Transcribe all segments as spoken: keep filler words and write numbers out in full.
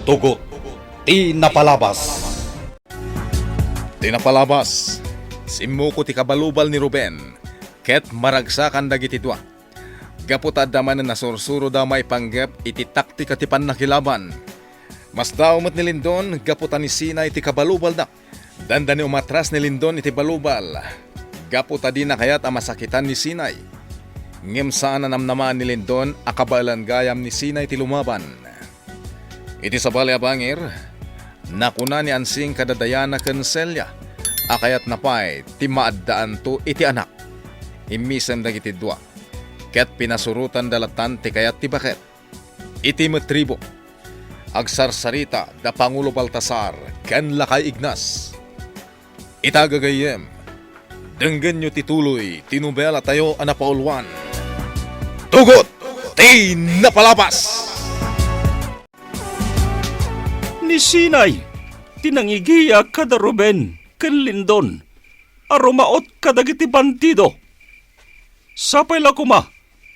Tugot ti napalabas. Ti napalabas, simmuko ti kabalubal ni Ruben, ket maragsakan dagiti dua. Gapu ta adda manen a sursuroda maipanggep iti taktika ti pannakilaban. Masdaaw met ni Lindon gapu ta ni Sinay ti kabalubalda. Dandani umatras ni Lindon iti balubal gapu ta dina kayat a masakitan ni Sinay. Ngem saan a namnamaan ni Lindon a kabaelan gayam ni Sinay ti lumaban. Iti sabali a bangir, nakuna ni Ansing kada Diana ken Celia a kayatna pay ti maaddaanto iti anak. Immisem dagiti dua, ket pinasurotanda latan ti kayat ti baket. Iti met tribo, agsarsarita da Pangulo Baltasar ken Lakay Ignas. Ita gagayyem, denggenyo ti tuloy ti nobelatayo a napauluan, Tugot ti Napalabas! Ni Sinay ti nangigiya kada Ruben ken Lindon a rumaot kadagiti bandido. Sapay la koma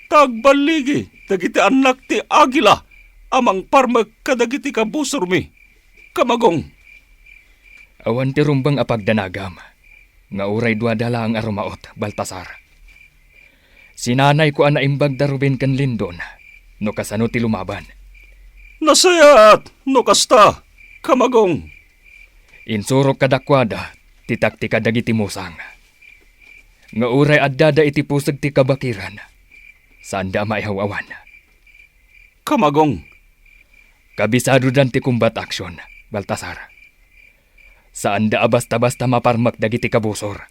ta agballigi dagiti annak ti Agila a mangparmek kadagiti kabusormi, Kamagong. Awan ti rumbeng a pagdanagam nga uray duada laeng a rumaot, Baltasar. Sinanayko a naimbag da Ruben ken Lindon no kasano ti lumaban. Nasayaat no kasta, Kamagong. Insurok kadakuada ti taktika dagiti musang nga uray addada iti puseg ti kabakiran, saanda a maihaw-awan. Kamagong. Kabisadodan ti combat action, Baltasar. Saanda a basta-basta maparmek dagiti kabusor.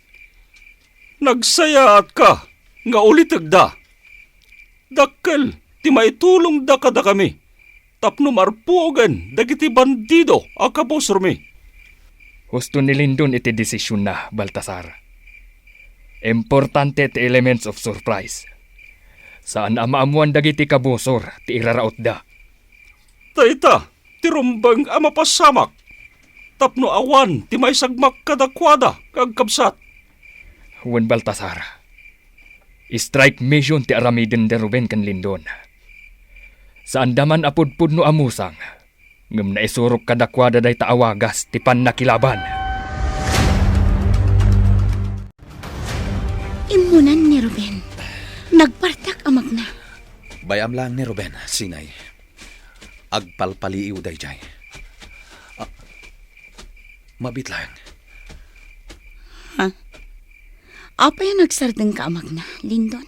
Nagsayaatka nga ulitegda. Dakkel ti maitulongda kadakami tapno marpuogen dagiti bandido a kabusormi. Husto ni Lindon iti desisionna, Baltasar. Importante ti elements of surprise. Saan a maammoan dagiti kabusor ti irarautda. Dayta ti rumbeng a mapasamak tapno awan ti maisagmak kadakuada nga agkabsat. Wen, Baltasar, strike mission ti aramiden da Ruben ken Lindon. Saanda man a pudpudno a musang, ngem naisurok kadakuada dayta a wagas ti pannakilaban. Immunan ni Ruben. Nagpartak a magna. Bay-am laeng ni Ruben, Sinay. Agpalpaliiw daydiay. Ah, mabit laeng. Ha? Apay a nagsardengka a magna, Lindon?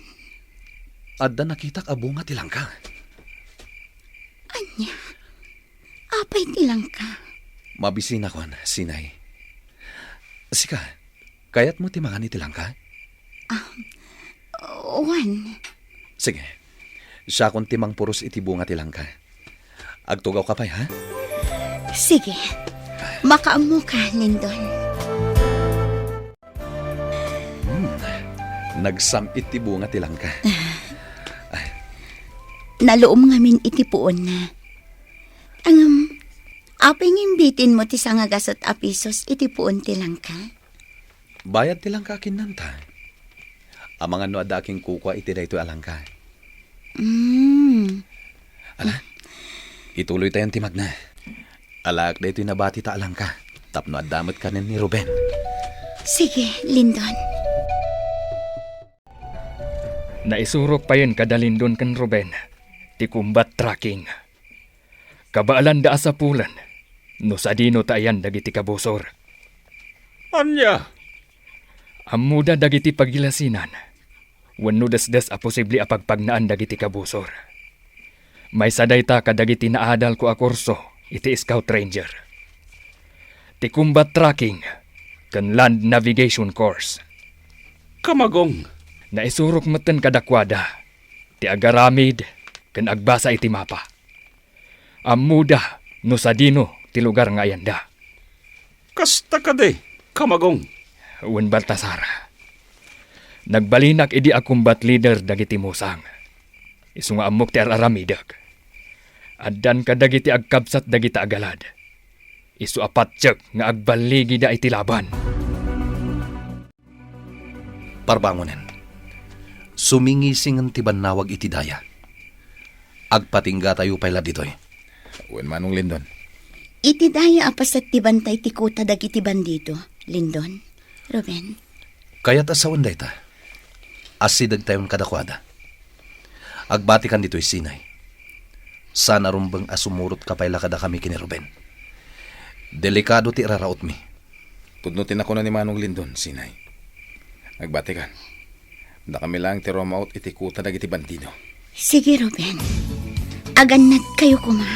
Adda nakitak a bunga ti langka. Ania? Apay ti langka? Mabisinakon, Sinay. Sika, kayatmo ti mangan iti langka? Ah, wen. Sige. Siakon ti mangpuros iti bunga ti langka. Agtugawka pay, ha? Sige. Makaammoka, Lindon. Hmm. Nagsam-it ti bunga ti langka. Naluom ngamin iti puonna. Ngem, apay nga imbitinmo ti sangagasut a pisos iti puon ti langka? Bayad ti langka a kinnanta. Amangan no adda a kinkukua iti daytoy a langka. Mm. Ala, ituloytayon ti magna. Alaek daytoy nabatita a langka tapno adda met kanen ni Ruben. Sige, Lindon. Naisurok payen kada Lindon ken Ruben ti combat tracking. Kabaelanda a sapulen no sadino ti ayan dagiti kabusor. Ania? Ammoda dagiti pagilasinan wenno desdes a posible a pagpagnaan dagiti kabusor. Maysa dayta kadagiti naadalko a kurso iti Scout Ranger. Ti combat tracking ken land navigation course. Kamagong. Naisurok metten kadakuada ti agaramid ken agbasa iti mapa. Ammoda no sadino ti lugar nga ayanda. Kasta kadi, Kamagong? Wen, Baltasar. Nagbalinak idi a combat leader dagiti musang. Isu nga ammok ti ar-aramidek. Addan kadagiti agkabsat dagita a galad. Isu a patiek nga agballigida iti laban. Parbangonen. Sumingisingen ti bannawag iti daya. Agpatinggatayo pay la ditoy. Wen, Manong Lindon. Iti daya a paset ti bantay ti kuta dagiti bandido, Lindon, Ruben. Kayat a sawen dayta. Asidegtayon kadakuada. Agbatikan ditoy, Sinay. Saan a rumbeng a sumurotka pay la kadakami ken ni Ruben. Delikado ti irarautmi. Pudno ti nakuna ni Manong Lindon, Sinay. Agbatikan. Dakami laeng ti rumaot iti kuta dagiti bandido. Sige, Ruben. Agannadkayo koma.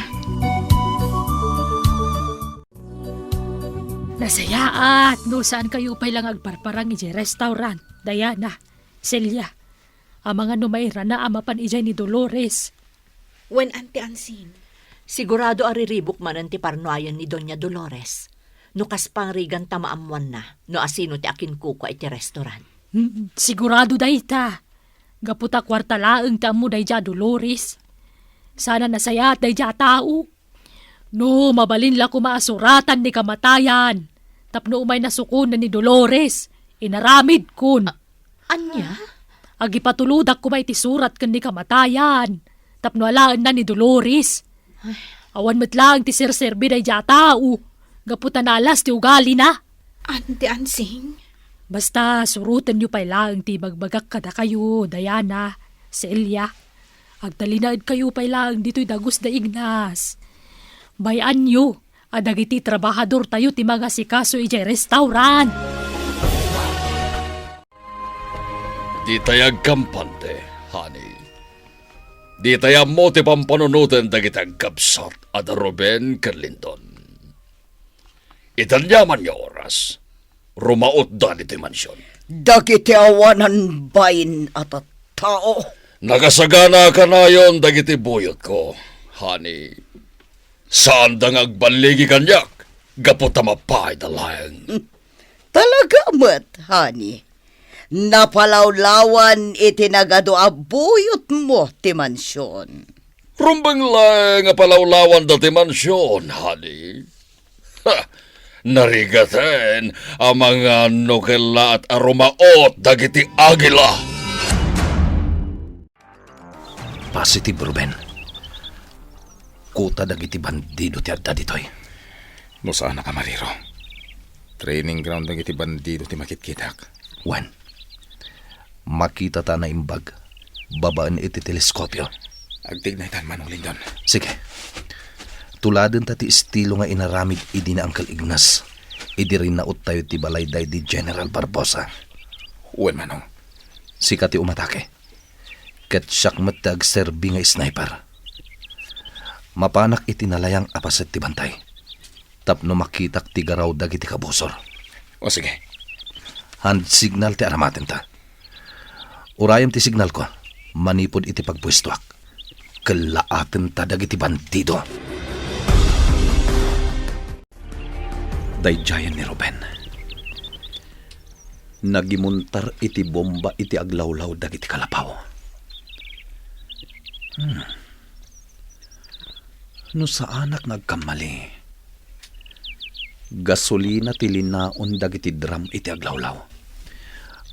Nasayaat no saan kayo pay lang agparparang idiay restaurant, Diana, Celia. Amangan no mairana a mapan idiay ni Dolores. Wen, Auntie Ansing. Sigurado a riribuk manen ti parnuayen ni Doña Dolores. No kas pangrigan ta maammuanna no asino ti akinkukua iti restaurant. Hmm, sigurado dayta. Gapu ta kuarta laeng ti ammo daydiay a Dolores. Saan a nasayaat daydiay a tao. No, mabalin la koma a suratan ni kamatayan tapno umay nasukonen ni Dolores, inaramidkon. A-, ania? Agipatulodak koma iti surat ken ni kamatayan tapno alaenna ni Dolores. Ay. Awan met laeng ti serserbi daydiay a tao gapu ta naalas ti ugalina. Auntie Ansing. Basta, surotenyo pay laeng ti ibagbagak kadakayo, Diana, Celia. Agtalinaedkayo pay laeng ditoy dagus da Ignas. Bay-anyo a dagiti trabahadortayo ti mangasikaso idiay restaurant. Ditay agkampante, honey. Ditay ammo ti pampanunoten dagiti agkabsat a da Ruben ken Lindon. Iti aniaman nga oras, rumaotda ditoy mansion. Dagiti awanan bain a tattao. Nakasagana a kanayon dagiti buyotko, honey. Saanda nga agballigi kaniak gapu ta mapaayda laeng. Talaga met, honey. Napalawlawan iti nagadu a buyotmo ti mansion. Rumbeng laeng a palawlawanda ti mansion, honey. Ha! Narigaten a mangan no kellaat a rumaot dagiti agila. Positive, Ruben. Kuta dagiti bandido ti adda ditoy. No saanak a mariro, training ground dagiti bandido ti makitkitak. Wen, makitata a naimbag babaen iti teleskopio. Agtignaytan, Manong Lindon. Sige. Tuladenta ti estilo nga inaramid idi ni Uncle Ignas idi rinnaottayo ti balay daydi General Barbosa. Wen, Manong. Sika ti umatake. Ket siak met ti agserbi nga sniper. Mapanak iti nalayang a paset ti bantay tapno makitak ti garaw dagiti kabusor. O, sige. Hand signal ti aramatenta. Urayem ti signalko manipud iti pagpuestoak. Kellaatenta dagiti bandido. Daydiayen ni Ruben. Nagimuntar iti bomba iti aglawlaw dagiti kalapaw. Hmm. No saanak nga agkammali, gasolina ti linaon dagiti drum iti aglawlaw.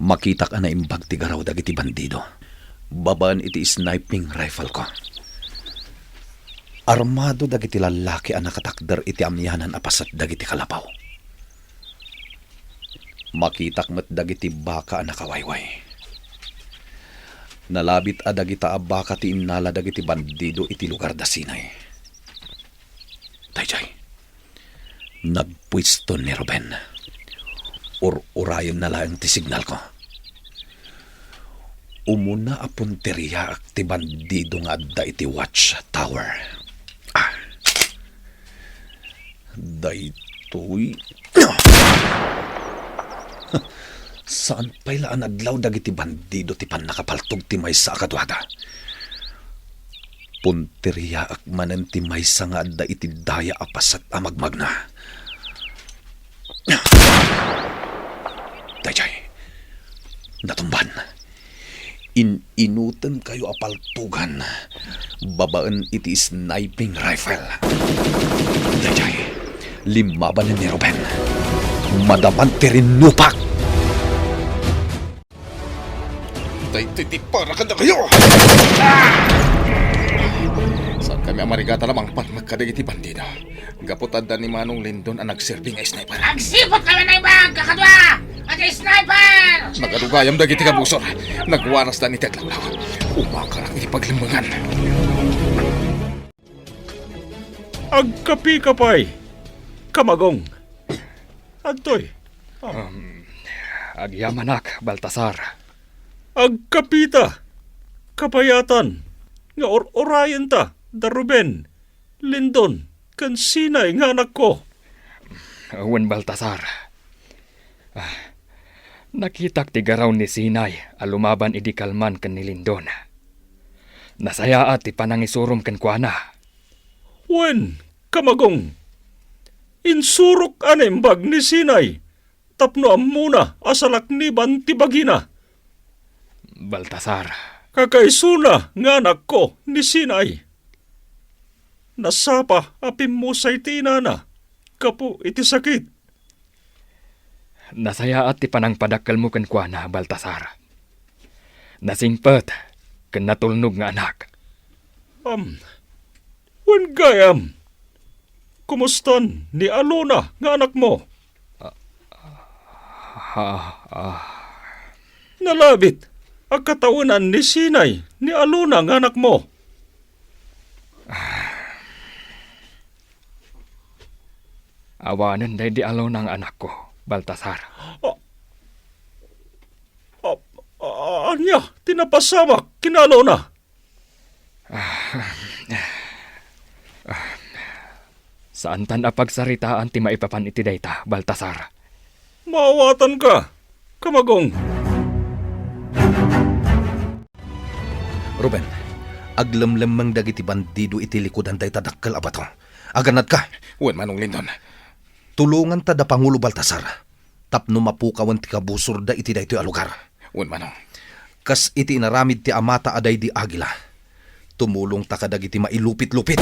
Makitak a naimbag ti garaw dagiti bandido babaen iti sniping rifle ko. Armado dagiti lallaki a nakatakder iti amianan a paset dagiti kalapaw. Makitak met dagiti baka a nakawayway. Nalabit a dagita a baka ti innala dagiti bandido iti lugar da Sinay. Daydiay, nagpuesto ni Ruben. Ur-urayenna laeng ti signalko. Umuna a punteriaak ti bandido nga adda iti watch tower. Ah. Daytoy. Saan pay la a nadlaw dagiti bandido ti pannakapaltog ti maysa a kaduada. Punteriaak manen ti maysa nga adda iti daya a paset a magmagna. Daydiay. Natumban. In-inutenkayo a paltugan babaen iti sniping rifle. Daydiay, limmabanen ni Ruben. Madaman ti rinnupak. Daytoy ti para kadakayo! Saan Kami a marigata la mangpalmek kadagiti bandido. Gapu ta adda ni Manong Lindon a nagserbi nga sniper. Agsiput kami naimbag, kakadua! Adi sniper! Magadugayam dagiti kabusor. Nagwanasda ni Tetlawlaw. Umakarak iti paglemmengan. Agkapika pay, Kamagong. Adtoy. Ah. Um, agyamanak, Baltasar. Agkapita, kabayatan, nga or-orayenta da Ruben, Lindon, ken Sinay nga anakko. Wen, Baltasar. Ah, nakitak ti garaw ni Sinay a lumaban idi kalman ken ni Lindon. Nasayaat ti panangisurom kenkuana. Wen, Kamagong, insurok a naimbag ni Sinay tapno ammona a salakniban ti bagina. Baltasar. Kakaisuna nga anakko ni Sinay. Nasapa a pimmusay ti inana gapu iti sakit. Nasayaat ti panangpadakkelmo kenkuana, Baltasar. Nasingpet ken natulnog nga anak. Am, wen gayam, kumustan ni Alona nga anakmo? Ah, ah, ah. Nalabit a katawenan ni Sinay ni Alona nga anakmo. Awanen daydi Alona nga anakko, Baltasar. Ah, ah, ah, ania ti napasamak ken ni Alona? Ah, ah, saantan a pagsaritaan ti maipapan iti dayta, Baltasar. Maawatanka, Kamagong. Ruben, aglemlemmeng dagiti bandido iti likudan dayta dakkel a bato. Agannadka. Wen, Manong Lindon. Tulonganta da Pangulo Baltasar tapno mapukawen ti kabusorda iti daytoy a lugar. Wen, Manong. Kas iti inaramid ti amata a daydi Agila, tumulongta kadagiti mailupit-lupit.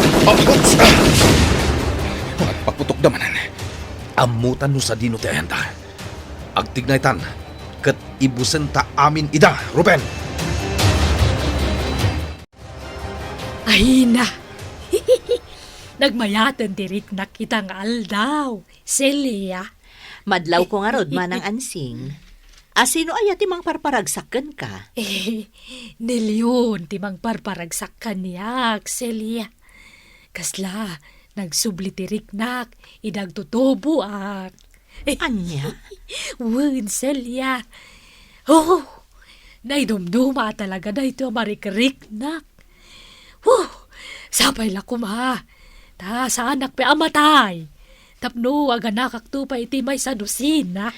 Agpaputokda manen. Ammotan no sadino ti ayanda. Agtignaytan, ket ibusenta amin ida, Ruben! Ay na! Nagmayaten ti riknak ita nga aldaw, Celia. Madlawko ngarud, Manang Ansing. A, sino aya ti mangparparagsak kenka? Eh, ni Leon ti mangparparagsak kaniak, Celia. Kasla, nagsubli ti riknak, idi agtutuboak. Ania? Wen, Celia. Oh, naidumduma talaga daytoy a marikriknak. Huh! Sapay la koma. Ta saanak pay a matay. Tapno aganakakto pay iti maysa dosina.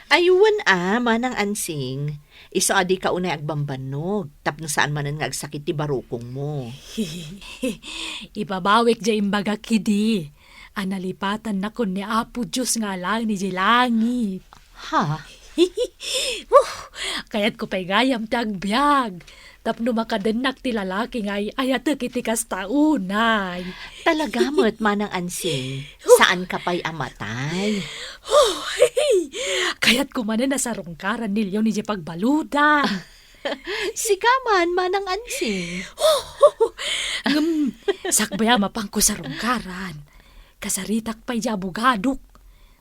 Ay, wen a, Manang Ansing. Isu a dika unay agbambannog, tapno saan manen nga agsakit ti barukongmo. Ibabawik diay imbagak idi a nalipatannakon ni Apo Dios nga alaen idiay langit. Ha? Uh, kayatko pay gayam ti agbiag tapno makadennak ti lalaki nga ay-ayatek iti kasta unay. Talaga met, Manang Ansing, saanka pay a matay. Oh, kayatko manen a sarungkaran ni Leon idiay pagbaludan. Sika man, Manang Ansing. Ngem, sakbay a mapanko sarungkaran, kasaritak pay diay abogadok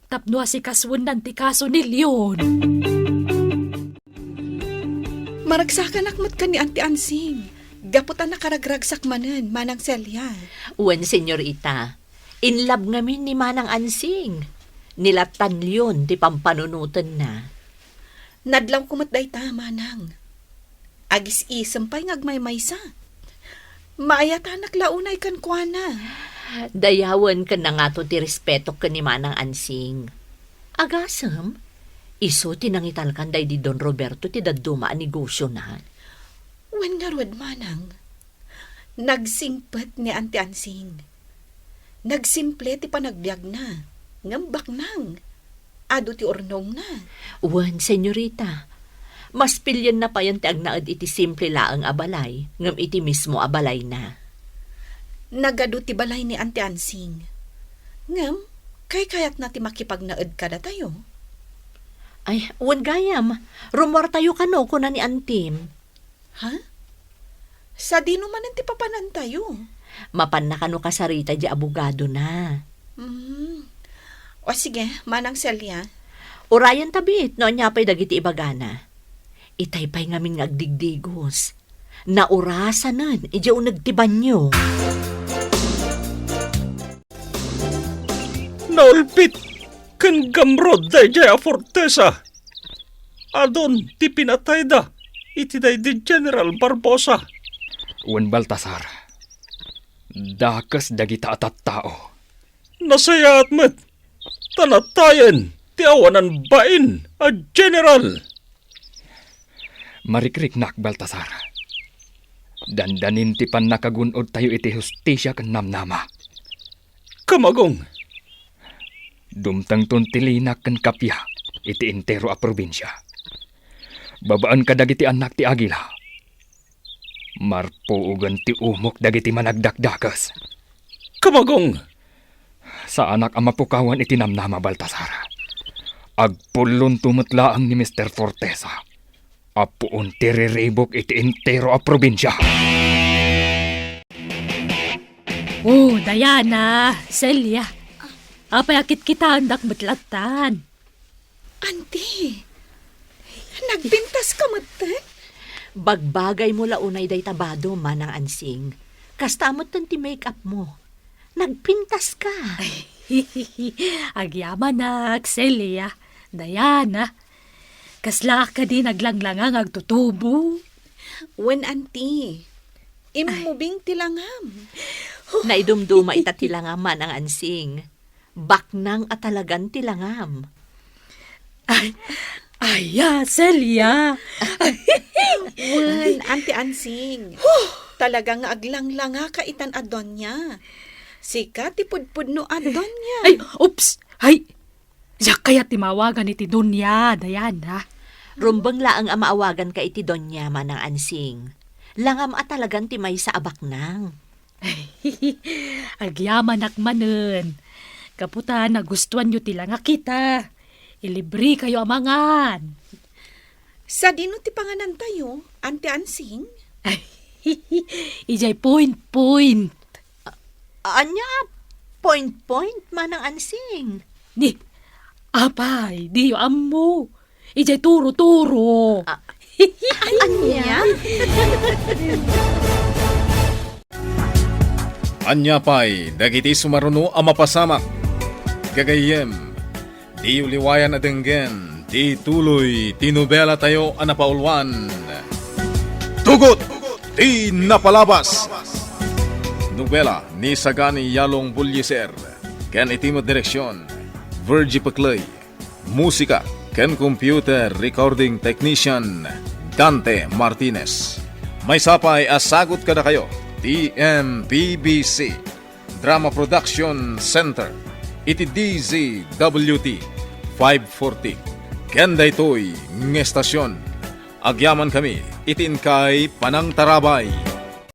tapno asikasoennan ti kaso ni Leon. Maragsakanak met ken ni Auntie Ansing, gapu ta nakaragragsak manen, Manang Celia. Wen, Senyorita, in love ngamin ni Manang Ansing. Ni Latan Leon ti pampanunotenna. Nadlawko met dayta, Manang. Agis-isem pay nga agmaymaysa. Maayatanak la unay kenkuana. Dayawen ken nangato ti respetok ken ni Manang Ansing. Agasem, isu ti nangitalkan daydi Don Roberto ti dadduma a negosiona. Wen ngarud, Manang. Nagsingpet ni Auntie Ansing. Nagsimple ti panagbiagna, ngem baknang. Adu ti urnongna. Wen, Senyorita. Mas pilienna payen ti agnaed iti simple laeng a balay, ngem iti mismo a balayna. Nagadu ti balay ni Auntie Ansing. Ngem, kaykayatna ti makipagnaed kadatayo. Ay, wen gayam. Rummuartayo kano, kuna ni Antim. Ha? Sadino manen ti papanantayo? Mapanna kano kasarita di abogadona. Mm. O sige, Manang Celia. Urayen ta biit no ania pay dagiti ibagana. Itay pay ngamin nga agdigdigos. Naurasanen idiay uneg ti banio. Naulpit ken gamrod daydiay a fortesa. Adun ti pinatayda iti daydi General Barbosa. Wen, Baltasar, dakes dagita a tattao. Nasayaat met ta natayen ti awanan bain a general. Marikriknak, Baltasar. Dandanin ti pannakagun-odtayo iti hustisia ken namnama. Kamagong. Dumtengton ti linak ken kappia iti entero a probinsia. Babaen kadagiti annak ti Agila, marpuogen ti umok dagiti managdakdakes. Kamagong! Saanak a mapukawan iti namnama, Baltasar. Agpullonto met laeng ni Mister Fortesa a puon ti riribuk iti entero a probinsia. Oh, Diana, Celia. Apay a kitkitaendak met lattan? Anti, nagpintaska metten? Bagbagaymo la unay dayta badom, Manang Ansing. Kasta metten ti make-up mo. Nagpintaska. Agyamanak, Celia, Diana. Kasla kadi naglanglanga nga agtutubo? Wen, Anti. Immubing ti langam. Naidumduma ita ti langam, Manang Ansing. Baknang a talagan ti langam. Ay, aya, Celia. Wen, Anti Ansing. Talaga nga aglanglangaka itan a Doña. Sika ti pudpudno a Doña. Ay, oops! Ay, siak kayat ti maawagan iti Doña, Diana. Rumbeng laeng a maawaganka iti Doña, Manang Ansing. Langam a talagan ti maysa a baknang. Agyamanak manen. Gapu ta nagustuanyo ti langak ita. Ilibrekayo a mangan. Sadino ti panganantayo, Anti Ansing? Idiay point, point. A-, ania a point, point, Manang Ansing? Ni, apay, diyo ammo. Idiay turo-turo. Ah, ania? Ania pay dagiti sumaruno a mapasamak? Gagayyem, diyo liwayan a denggen ti tuloy ti nobelatayo a napauluan, Tugot ti Napalabas. Nobela ni Sagani Yalong Bullieser, ken iti met direksion, Virgie Peclay. Musika ken computer recording technician, Dante Martinez. Maysa pay a sagut kadakayo ti M P B C Drama Production Center iti D Z W T five forty. Ken daytoy nga estasion, agyamankami iti inkay panangtarabay.